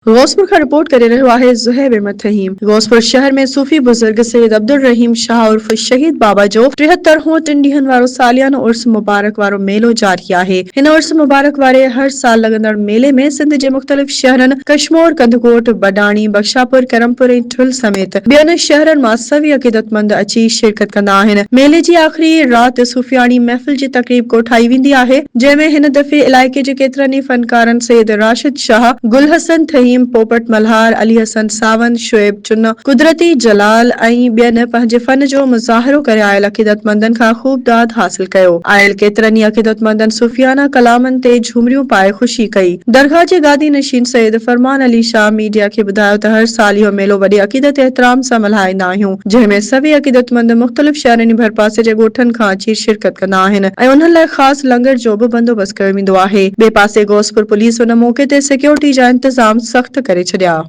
غوثپور کان رپورٽ ڪري رهيو آهي زهيب احمد ٿهيم غوثپور شهر ۾ صوفي بزرگ سيد عبدالرحيم شاهه عرف شهيد بابا جو 73 هون ٽن ڏينهن وارو ساليانو عرس مبارڪ وارو ميلو جاري آهي هن عرس مبارڪ واري هر سال لڳندڙ ميلي ۾ سنڌ جي مختلف شهرن ڪشمور ڪنڌڪوٽ بڊاڻي بخشاپور ڪرمپور ۽ ٺل سميت ٻين شهرن مان سوين عقيدتمند اچي شرڪت ڪندا آهن ميلي جي آخري رات صوفياڻي محفل جي تقريب ڪوٺائي ويندي آهي جنهن ۾ هن دفعي علائقي جي ڪيترن ئي فنڪارن سيد راشد شاهه، گل حسن ٿهيم، پوپٽ ملهار، علي حسن ساوند، شعيب چنه، قدرتي جلال ۽ ٻين پنهنجي فن جو مظاهرو ڪري آيل عقيدتمندن کان خوب داد حاصل ڪيو. آيل ڪيترن ئي عقيدتمندن صوفيانه ڪلامن تي جهومريون پائي خوشي ڪئي. درگاهه جي گادي نشين سيد فرمان علي شاهه ميڊيا کي ٻڌايو ته هر سال اهو ميلو وڏي عقيدت احترام سان ملهائيندا آهيون جنهن ۾ سوين عقيدتمند مختلف شهرن ۽ ڀرپاسي جي ڳوٺن کان اچي شرڪت ڪندا آهن ۽ انهن لاء خاص لنگر جو به بندوبست ڪيو ويندو آهي. ٻئي پاسي غوثپور پوليس ان موقعي تي سيڪيورٽي جا انتظام سخت ڪري ڇڏيا.